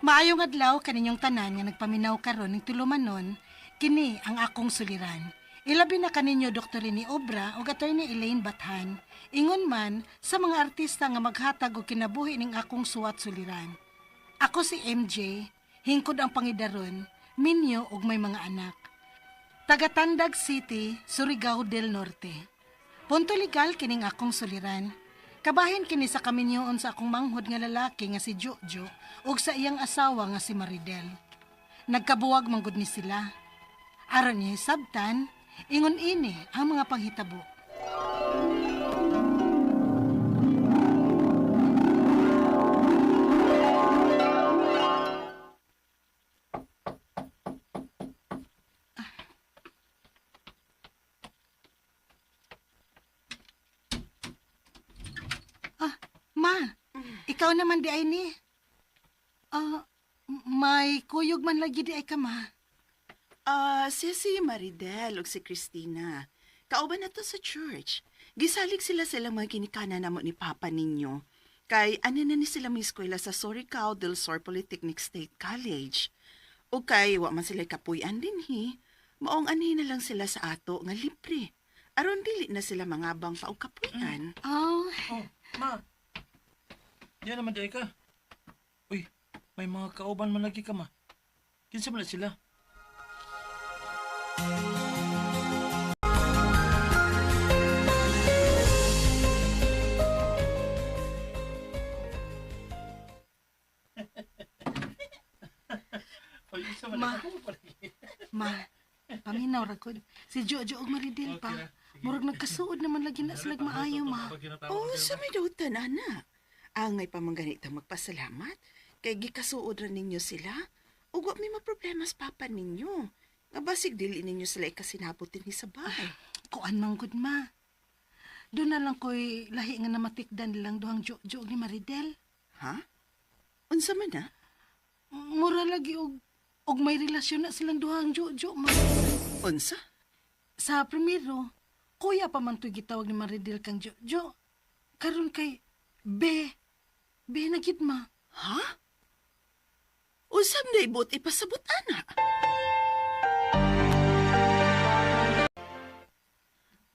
Maayong adlaw kaninyong tanan nga nagpaminaw karon ning tulumanon, kini ang akong suliran. Ilabi na kaninyo Dr. Rene Obra ug Attorney Elaine Bathan. Ingon man sa mga artista nga maghatag og kinabuhi ning akong suwat suliran. Ako si MJ, hingkod ang pangidaron, minyo ug may mga anak. Taga Tandag City, Surigao del Norte. Punto legal kining akong suliran. Kabahin kini sa kaminyoon sa akong manghod nga lalaki nga si Jojo ug sa iyang asawa nga si Maridel. Nagkabuwag manggod ni sila. Aron niya hisabtan, ingon ini ang mga panghitabo. Ah, ma, ikaw naman di ay ni. Ah, may kuyog man lagi di ay ka, ma. Ah, siya si Maridel ug si Christina. Kauban na to sa church. Gisalig sila sa ilang mga ginikanan namo ni Papa ninyo. Kay ano na ni sila may eskwela sa Surigao del Sur Polytechnic State College. O kay wa man sila kapuy-an dinhi, maong anhi na lang sila sa ato nga libre. Aron dili na sila mangabang pa og kapuy-an. Oh, Oh, ma. Diyan naman di ka. Uy, may mga kauban man lagi ka, ma. Kinsa man na sila? Uy, isa man Ma. ako pa lagi. Ma, paminaw ra gud. Si Jojo ug Maridel pa. Okay ra. Sige. Murag nagkasuod naman lagi na sila maayo, ma. Oh, sa may dautan, ana. Angay pa man ganita magpasalamat. Kay gikasuod ra ninyo sila. Ug wa may maproblema sa papa ninyo. Nga basig dili ninyo sila ikasinabot dinhi sa bahay. Kuan man gud, ma. Doon na lang ko'y lahi nga namatikdan nilang duhang Jojo ug ni Maridel. Ha? Unsa man na? Mura lagi og may relasyon na silang duhang Jojo, ma. Unsa? Sa primero, kuya pa man to'y gitawag ni Maridel kang Jojo. Karon kay be. Be na gid, ma. Ha? Usam na ibot ipasabot ana.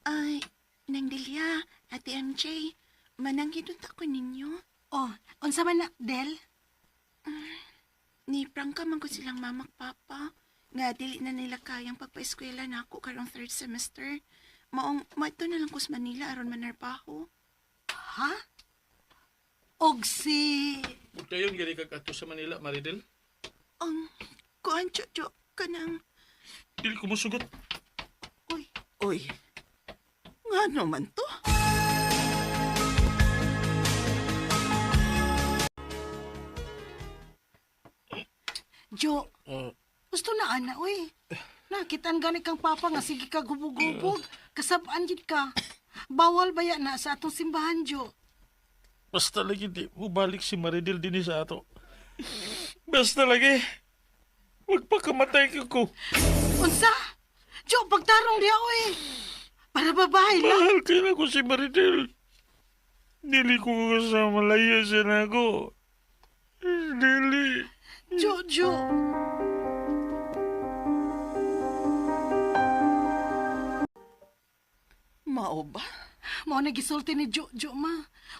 Ay, Nang Delia, Ate MJ, mananghidot ako ninyo. Oh, unsa man na, Del? Ni prangka man ko silang mamak papa. Nga dili na nila kayang pagpaeskwela na ako karong third semester. Maong maito na lang ko sa Manila aron manarbaho. Ha? Og si... Dayon gani ka kadto sa Manila, Maridel. Ang kuan Jojo kanang Dili ko mosugot. Uy, oy. Ngano man to? Jo, Oh, gusto na ana, uy. Nakitaan gani kang papa nga sige ka gubog-gubog. Kasabaan gid ka. Bawal baya na sa atong simbahan, Jo. Basta lagi di balik si Maridel dinhi sa ato. Basta lagi. Magpakamatay ka ko. Unsa? Jo, pagtarong diha, uy. Para babae lang. Mahal kayo ko si Maridel. Dili ko kasama layo siya na ako. Dili. Jo, Jo. Mao ba? Mao na gisulti ni Jojo, ma.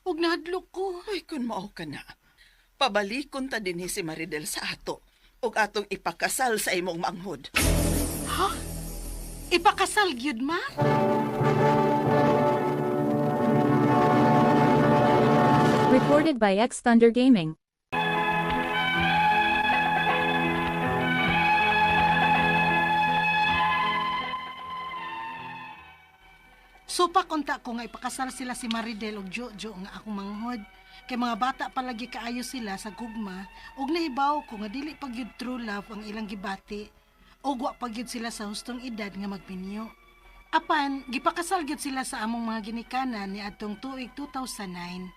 Ug nahadlok ko. Ay, kun mao ka na. Pabalikon ta dinhi si Maridel sa ato ug atong ipakasal sa imong manghod. Ha? Ipakasal gyud, ma? Recorded by X Thunder Gaming. Supa konta ko nga ipakasal sila si Maridel ug Jojo nga akong manghod. Kay mga bata palagi kaayo sila sa gugma ug nahibaw ko nga dili pa gyud true love ang ilang gibati ug wa pa gyud sila sa hustong edad nga magminyo. Apan gipakasal gyud sila sa among mga ginikanan ni adtong tuig 2009.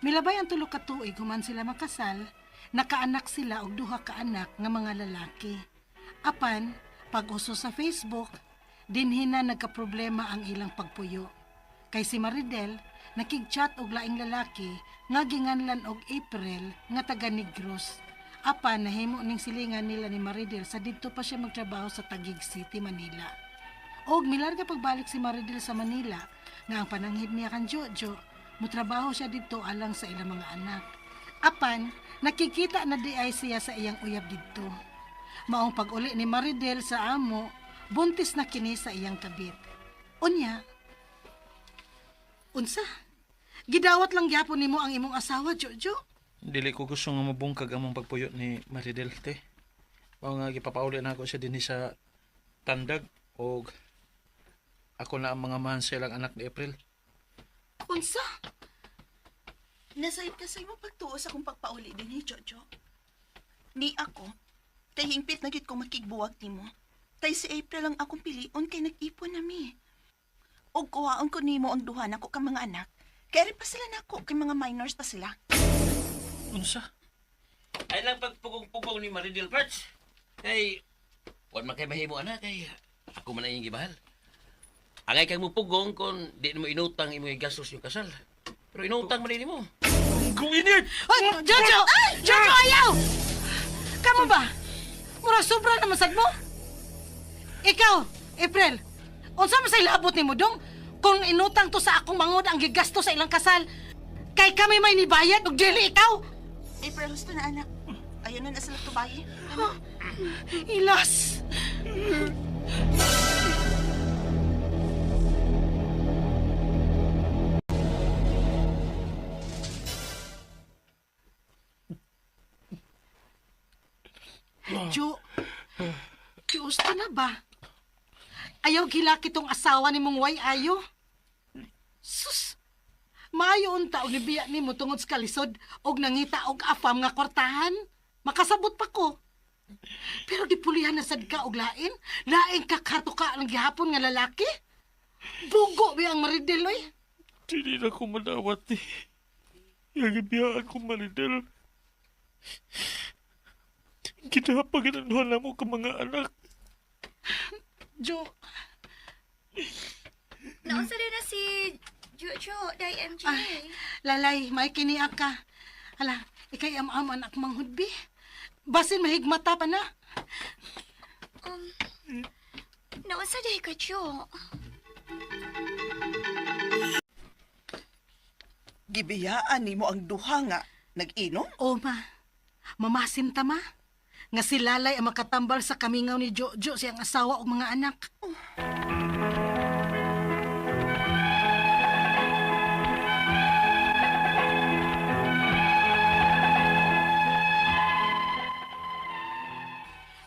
Milabay ang tulo ka tuig human sila makasal, nakaanak sila og duha ka anak nga mga lalaki. Apan, pag-uso sa Facebook, dinhi na nagkaproblema ang ilang pagpuyo. Kay si Maridel, nakig-chat og laing lalaki nga ginganlan og April nga taga Negros. Apan nahimo ning silingan nila ni Maridel sa didto pa siya magtrabaho sa Taguig City, Manila. Og milarga pagbalik si Maridel sa Manila nga ang pananghid niya kan Jojo, mutrabaho siya didto alang sa ilang mga anak. Apan nakikita na di ay siya sa iyang uyab didto. Maong pag-uli ni Maridel sa amo, buntis na kini sa iyang kabit. Unya, unsa? Gidawat lang gyapon nimo ang imong asawa, Jojo? Dili ko gusto nga mabungkag among pagpuyo ni Maridel, te. Mao nga gipapauli na ako siya dinhi sa Tandag og ako na ang mga mahan sa ilang anak ni April. Unsa? Nasayop ka sa imong pagtuo sa akong pagpauli din ni Jojo. Ni ako, kay hingpit na gyud ko makigbuwag nimo. Kay si April ang akong pilion kay nag-ipon nami. Og kuhaon ko nimo ang duha nako ka mga anak. Kay ari pa sila nako kay mga minors pa sila. Unsa? Ay lang pagpugong-pugong ni Maridel Parts. Kay, huwag man kay mahimo ana, kay ako man ang iyong gibahal. Angay kang mupugong kung di mo inutang imong gastos yung kasal. Pero inutang man din mo. Kung init! Hoy, Jojo! Jojo, ayaw! Kamo ba? Mura sobra na masad mo? Ikaw, April, unsa man sa ilabot nimo dong? Kung inutang to sa akong mangod ang gigasto sa ilang kasal, kay kami may nibayad ug dili ikaw. April, husto na anak. Ayaw na na sila tubayi. Ilas. Jo, gusto na ba? Ayaw gilaki tong asawa ni mong way ayo. Sus! Maayo unta og nibiya nimo tungod sa kalisod og nangita og afam nga kwartahan. Makasabot pa ko. Pero gipulihan na sad ka og lain? Lain ka katuka ang gihapon nga lalaki? Bugo bi ang Maridel oy. Dili na ko madawat ni. Yang ibiyaan ko Maridel. Kinapagananuhan na mo ka mga anak. Jo, Naunsa din na si Jojo, day MJ. Ay. Lalay, may kiniak ka. Hala, ikay am-am anak manghudbi. Basin mahigmata pa na. Um, naunsa day ka, Jo? Gibiyaan nimo ang duha nga nag-inom? O ma, mamasin ta ma. Nga si Lalay ang makatambal sa kamingaw ni Jojo siyang asawa ug mga anak.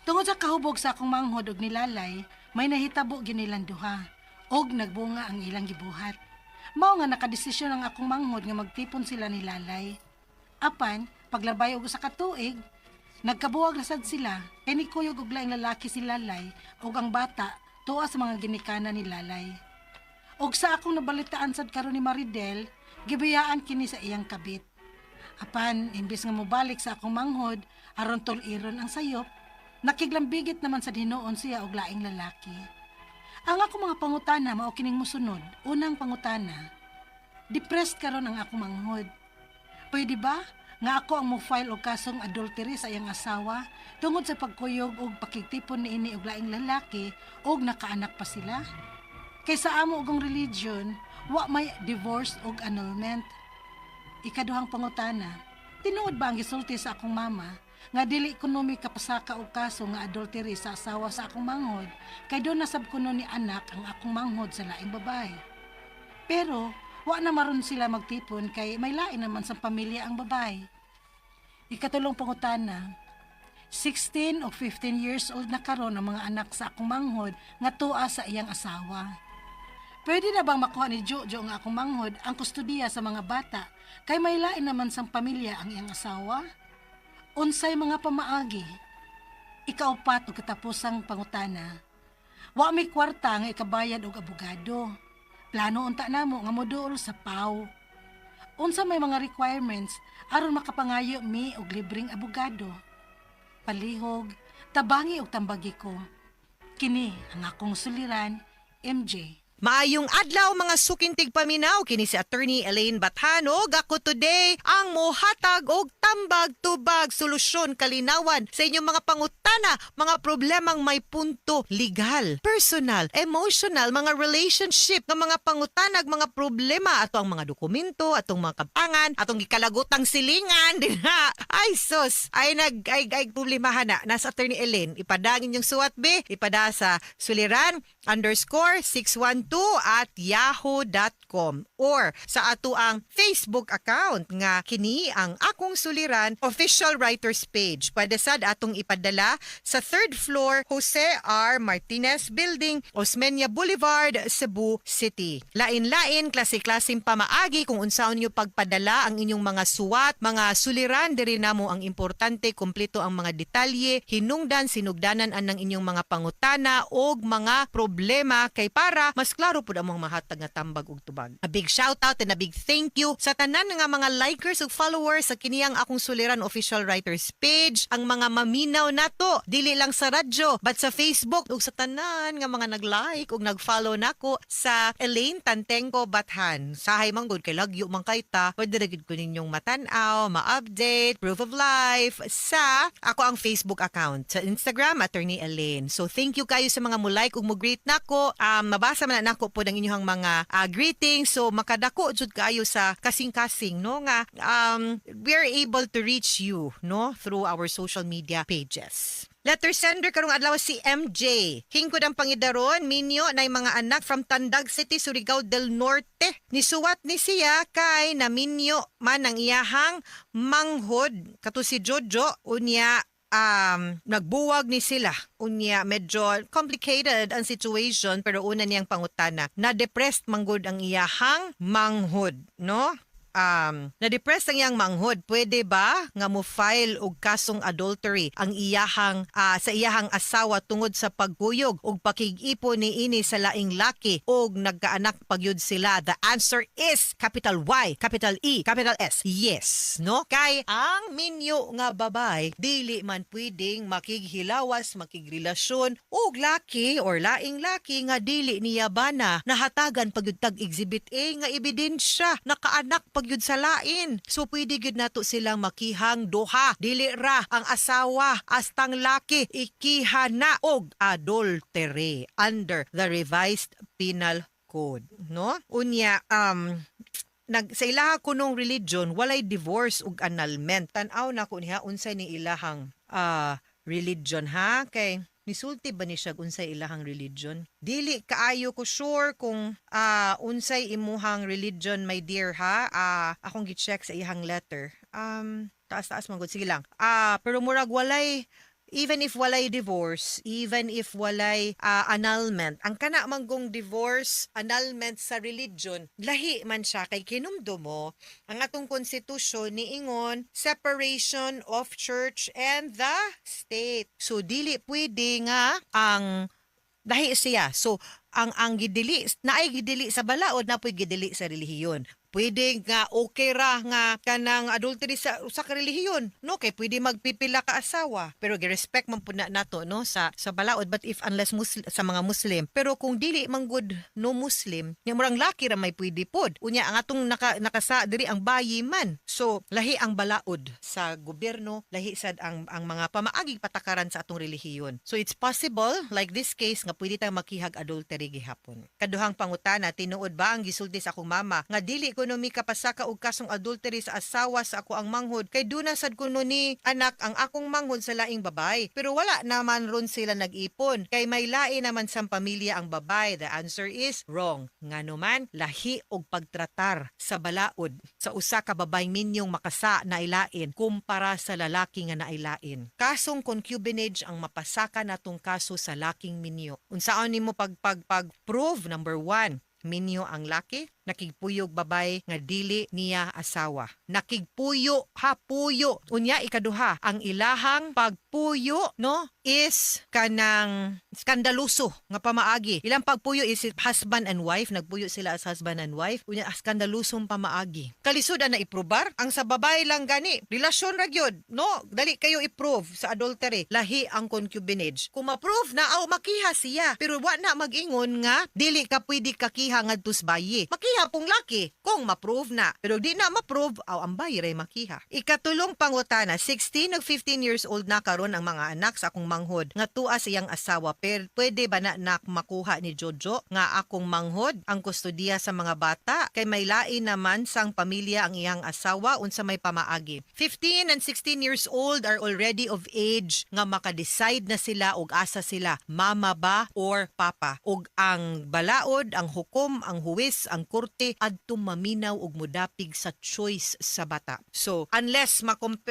Tungod sa kahubog sa akong manghod og nilalay, may nahitabo ginilang duha og nagbunga ang ilang gibuhat. Mao nga nakadesisyon ang akong manghod nga magtipon sila ni Lalay. Apan, paglabay og usa ka tuig, nagkabuwag na sad sila kay nikuyog og laing lalaki si Lalay ug ang bata tuwa sa mga ginikanan ni Lalay. Og sa akong nabalitaan sad karon ni Maridel, gibiyaan kini sa iyang kabit. Apan, imbes nga mobalik sa akong manghod, aron tul-iron ang sayop, nakiglambigit naman sa hinuon siya og laing lalaki. Ang akong mga pangutana mao kining mosunod. Unang pangutana, depressed karon ang akong manghod. Pwede ba nga ako ang mo-file og kasong adultery sa iyang asawa tungod sa pagkuyog og pakigtipon niini og laing lalaki og nakaanak pa sila? Kay sa amo ogong religion, wa may divorce og annulment. Ikaduhang pangutana, tinuod ba ang gisulti sa akong mama nga dili kuno mi kapasaka og kaso nga adultery sa asawa sa akong manghod kay doon nasab kuno ni anak ang akong manghod sa laing babae. Pero wa na maron sila magtipon kay may lain naman sa pamilya ang babae. Ikatulong pangutana, 16 o 15 years old na karon ang mga anak sa akong manghod nga tuwa sa iyang asawa. Pwede na bang makuha ni Jojo nga akong manghod ang kustudiya sa mga bata kay may lain naman sang pamilya ang iyang asawa? Unsay mga pamaagi? Ikaupat og katapusang pangutana. Wa may kwarta nga ikabayad og abogado. Plano unta namo nga moduol sa PAW. Unsa may mga requirements aron makapangayo mi og libreng abogado. Palihog, tabangi og tambagi ko. Kini ang akong suliran, MJ. Maayong adlaw, mga suking tigpaminaw, kini si Attorney Elaine Bathano. Ako today ang mohatag og tambag, tubag, solusyon, kalinawan sa inyong mga pangutana, mga problemang may punto legal, personal, emotional, mga relationship, nga mga pangutanag, mga problema ato ang mga dokumento, atong mga kapangan, atong gikalagutang silingan dinha. Ay sus, ay nag ay, ay problemahan na nasa Attorney Elaine. Ipadangin yung suwat be, ipada sa suliran_612@yahoo.com or sa ato ang Facebook account nga kini ang Akong Suliran Official Writers Page. Pwede sad atong ipadala sa third floor, Jose R. Martinez Building, Osmeña Boulevard, Cebu City. Lain-lain, klase-klaseng pamaagi kung unsaon niyo pagpadala ang inyong mga suwat, mga suliran diri namo. Ang importante, kumpleto ang mga detalye, hinungdan, sinugdanan anang inyong mga pangutana og mga problema kay para mas klaro pud among mahatag nga tambag ug tubag. A big shout out and a big thank you sa tanan nga mga likers ug followers sa kiniyang Akong Suliran Official Writers Page, ang mga maminaw nato dili lang sa radyo but sa Facebook, ug sa tanan nga mga nag-like ug nag-follow nako sa Elaine Tantengco Bathan. Sahay man gud kay lagyo man kay ta, pwede ra gid ko ninyong matan-aw, ma-update, proof of life sa ako ang Facebook account. Sa Instagram, Attorney Elaine. So thank you kayo sa mga mo like ug mo greet nako. Mabasa man na nako po ng inyong mga greetings. So makadako jud kayo sa kasing-kasing, no, nga we are able to reach you, no, through our social media pages. Letter sender karong adlaw si MJ. Hingkod ang pangidaron, minyo na mga anak, from Tandag City, Surigao del Norte. Nisuwat ni siya kay naminyo man ang iyahang manghod kato si Jojo, unya nagbuwag ni sila, unya medyo complicated ang situation. Pero una niyang pangutana, na-depressed manggod ang iyahang manghod, no? Na-depress ang iyang manghod, pwede ba nga mo file og kasong adultery ang iyahang sa iyahang asawa tungod sa pagkuyog og pakig-ipon ni ini sa laing laki og nagkaanak pagyud sila? The answer is capital Y, capital E, capital S. Yes, no? Kay ang minyo nga babay dili man pwedeng makighilawas, makigrelasyon og laki or laing laki nga dili niya bana. Nahatagan pagyud tag Exhibit A nga ebidensya, nakaanak pagyud sa lain. So pwede gyud nato silang makihang duha. Dili ra ang asawa, astang laki ikiha na og adultery under the Revised Penal Code, no? Unya nag sa ilaha kunong religion walay divorce ug annulment. Tan-aw na ko niya unsay ni ilahang religion ha, kay nisulti ba ni siya unsay ilahang religion? Dili kaayo ko sure kung unsay imuhang religion, my dear, ha. Akong gi-check sa iyang letter. Taas-taas man gud, sige lang. Pero murag walay, even if walay divorce, even if walay annulment, ang kana manggong divorce, annulment sa religion, lahi man siya kay kinumdum mo, ang atong konstitusyon niingon separation of church and the state. So dili pwede nga ang lahi siya. So ang gidili naay gidili sa balaod, na gidili sa relihiyon. Pwede nga okay ra nga kanang adultery sa usa ka relihiyon, no, kay pwede magpipila ka asawa. Pero gi-respect man pud na nato, no, sa balaod, but if unless Muslim, sa mga Muslim. Pero kung dili man gud, no, Muslim, nya murang laki ra may pwede pod. Unya ang atong nakasa diri ang bayi man. So lahi ang balaod sa gobyerno, lahi sad ang mga pamaaging patakaran sa atong relihiyon. So it's possible, like this case, nga pwede tayong makihag adultery gihapon. Kaduhang pangutana, tinuod ba ang gisulti sa akong mama nga dili kuno mi kapasaka og kasong adultery sa asawa sa ako ang manghod kay duna sad kuno ni anak ang akong manghod sa laing babay, pero wala naman ron sila nag-ipon kay may lain naman sa pamilya ang babay? The answer is wrong. Ngano man, lahi og pagtratar sa balaod sa usa ka babaeng minyong makasa na ilain kumpara sa lalaki nga nailain. Kasong concubinage ang mapasaka natong kaso sa laking minyo. Unsaon nimo pag pag pag prove? Number one, Minyo ang laki, nakigpuyog babay nga dili niya asawa. Nakigpuyo ha, puyo. Unya ikaduha, ang ilahang pagpuyo, no, is kanang skandaluso nga pamaagi. Ilang pagpuyo is husband and wife, nagpuyo sila as husband and wife. Unya skandalusong pamaagi. Kalisod na iprobar ang sa babae lang gani. Relasyon ra gyud, no? Dali kayo i-prove sa adultery. Lahi ang concubinage. Kung ma-prove na aw makiha siya, pero wa na mag-ingon nga dili ka pwede kakiha ngadto sa bayi. Makiha pong laki kung ma-prove na. Pero di na ma-prove, aw ang bayi ray makiha. Ikatulong pangutana, 16 ug 15 years old na karon ang mga anak sa akong manghod nga tuwa sa iyang asawa, pero pwede ba na nak makuha ni Jojo nga akong manghod ang kustodiya sa mga bata kay may lain naman sang pamilya ang iyang asawa, unsa may pamaagi? 15 and 16 years old are already of age nga maka-decide na sila og asa sila, mama ba or papa, og ang balaod, ang hukom, ang huwes, ang korte adto maminaw og modapig sa choice sa bata. So unless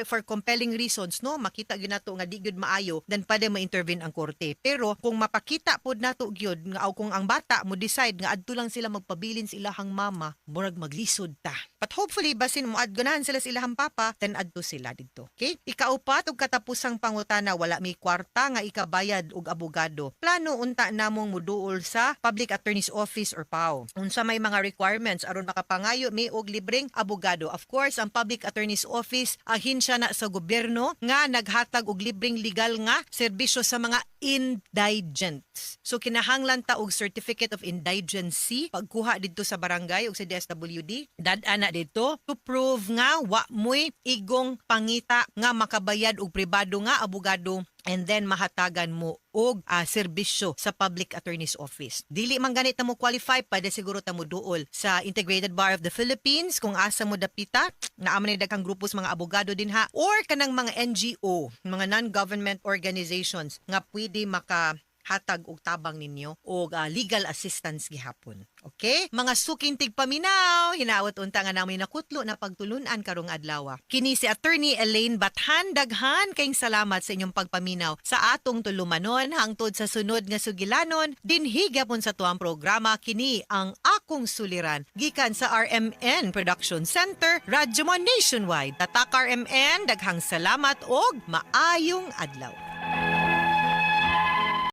for compelling reasons, no, makita gyud nato nga di gyud maayo, then pwede ma-intervene ang korte. Pero kung mapakita pod nato gyud nga aw kung ang bata mo decide nga adto lang sila magpabilin sa ilahang mama, murag maglisod ta. But hopefully basin mo ganahan sila sa ilahang papa, then adto sila didto. Okay? Ikaupat ug katapusang pangutana, wala may kwarta nga ikabayad og abogado. Plano unta namong muduol sa Public Attorney's Office or PAO. Unsa may mga requirements aron makapangayo mi og libreng abogado? Of course, ang Public Attorney's Office, ahensya na sa gobyerno nga naghatag og libreng legal nga serbisyo sa mga indigents. So kinahanglan ta og certificate of indigency pagkuha didto sa barangay ug sa DSWD. Dad-a na didto to prove nga wa mo'y igong pangita nga makabayad og pribado nga abogado, and then mahatagan mo og serbisyo sa Public Attorney's Office. Dili man ganit na mo qualify, pwede siguro ta mo duol sa Integrated Bar of the Philippines kung asa mo dapita, naa man ni daghang grupo sa mga abogado din ha, or kanang mga NGO, mga non-government organizations nga pwede maka hatag og tabang ninyo og legal assistance gihapon. Okay? Mga suking tigpaminaw, hinaot unta nga namin nakutlo na pagtulunan karong adlaw. Kini si Attorney Elaine Bathan, daghan kayong salamat sa inyong pagpaminaw sa atong tulumanon hangtod sa sunod nga sugilanon dinhi gyapon sa tuang programa, kini ang Akong Suliran, gikan sa RMN Production Center, Radyo Mo Nationwide. Tatak RMN, daghang salamat og maayong adlaw.